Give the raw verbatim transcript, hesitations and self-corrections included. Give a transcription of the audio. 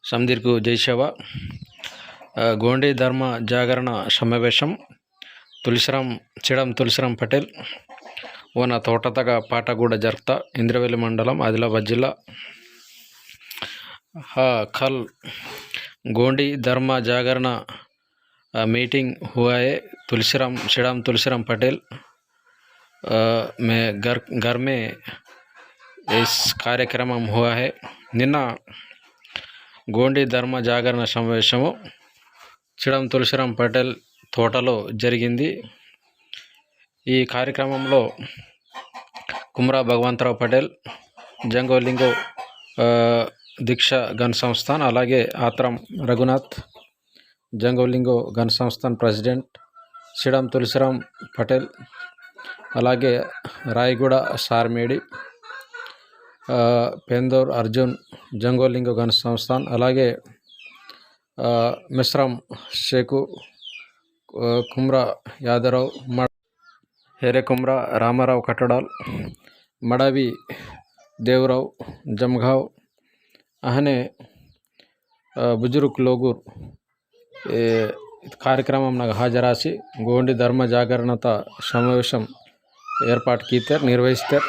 समदीर्कु जय सेवा। अ, गोंडी धर्म जागरण समावेशम तुलसीराम, चिडम तुलसीराम पटेल, ओना तोटतगा पाटगुड़ा जरता, इंद्रवेली मंडलम, आदिलाबाद जिल्ला। हाँ, कल गोंडी धर्म जागरण, अ, मीटिंग हुआ है। तुलसीराम, चिडम तुलसीराम पटेल, अ, में घर, घर में इस कार्यक्रम हुआ है। निन्ना गोंडी धर्म जागरण समावेशमु चिडम तुलसीराम पटेल तोटलो जरिगिंदी। ई कार्यक्रमंलो कुमरा भगवंतराव पटेल, जंगोलिंगो, अ, दीक्षा गण संस्थान, अलागे आत्रम रघुनाथ, जंगोलिंगो गण संस्थान president, चिडम तुलसीराम पटेल, अलागे रायगुड़ा सारमेडी, अ, पेंदोर अर्जुन, जंगोलिंगो गण संस्थान, अलागे, अ, मिश्रम शेखु, अ, कुमरा यादवराव, मड-, हेरे कुमरा रामाराव कटोडाल, मडावी देवराव जमगाव, अहने, अ, बुजुर्ग लोगुर, ए, कार्यक्रमम नग हाजरासी गोंडी धर्म जागरणता समावेशम एर्पाट कीतेर, निर्वहिस्तेर।